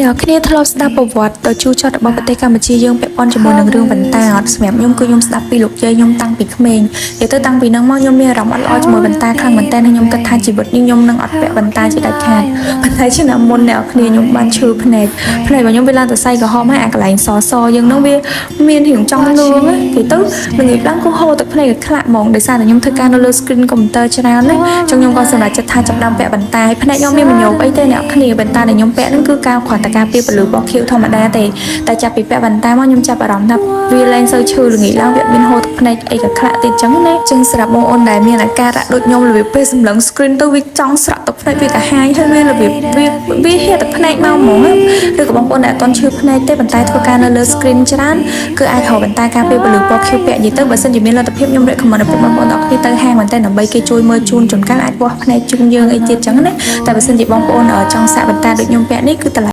អ្នកគ្នាធ្លាប់ស្ដាប់ប្រវត្តិដ៏ជូរចត់របស់ប្រទេសកម្ពុជាយើងពាក់ព័ន្ធជាមួយនឹងរឿងវ៉ែនតាអត់សម្រាប់ខ្ញុំគឺខ្ញុំស្ដាប់ពីលោកយាយខ្ញុំតាំងពីក្មេងនិយាយទៅតាំងពីហ្នឹងមកខ្ញុំមានអារម្មណ៍អត់ល្អជាមួយវ៉ែនតាខ្លាំងមែនតើខ្ញុំគិតថាជីវិតនេះខ្ញុំនឹងអត់ពាក់វ៉ែនតាជាដាច់ខាតប៉ុន្តែឆ្នាំមុនអ្នកគ្នាខ្ញុំបានឈឺភ្នែកភ្នែករបស់ខ្ញុំវាឡើងទៅសៃក្រហមហើយអាកន្លែងសសយើងហ្នឹងវាមានរៀងចង់លឿងនិយាយទៅល្ងាចឡើងគឺហូរទឹកភ្នែកឲ្យខ្លាក់ហ្មងដោយសារតែខ្ញុំធ្វើការនៅលើ screen computer ច្រើនណាចឹងខ្ញុំក៏សម្រេចចិត្តថាចាប់ផ្ដើមពាក់វ៉ែនតាភ្នែកខ្ញុំមានមញោបអីទេអ្នកគ្នាវ៉ែនតាដែលខ្ញុំពាក់ហ្នឹងគឺការគ្រាន់តែការពារពន្លឺពណ៌ខៀវធម្មតាទេតែចាប់ពីពាក់វ៉ែនតាមកខ្ញុំចាប់អារម្មណ៍ថាវាលែងសូវឈឺល្ងាចឡើងវាមានហូរទឹកភ្នែកអីក៏ខ្លាក់ទៀតចឹងណាចឹងសម្រាប់បងអូនដែលមានអាការៈដូចខ្ញុំរបៀបពេលសម្លឹង screen ទៅវាចង់ស្រក់ទឹកភ្នែកវាកាហាយហើយវារបៀបវាវាហៀទឹកភ្នែកមកហ្មងឬក៏បងប្អូនដែលអត់ទាន់ឈឺភ្នែកទេប៉ុន្តែធ្វើការនៅលើ screen ច្រើនគឺអាចរកវ៉ែនតាការពារពន្លឺពណ៌ខៀវពាក់និយាយទៅបើសិនជាមានលទ្ធភាពខ្ញុំ recommend ឲ្យពុកម៉ែបងប្អូនទាំងអស់គ្នាទៅហាងមែនតើដើម្បីគេជួយមើលជូនជួនកាលអាចវាស់ភ្នែកជូនយើងអីទៀតចឹងណាតែបើសិនជាបងប្អូនចង់សាកវ៉ែនតាដូចខ្ញុំពាក់នេះគឺតម្លៃ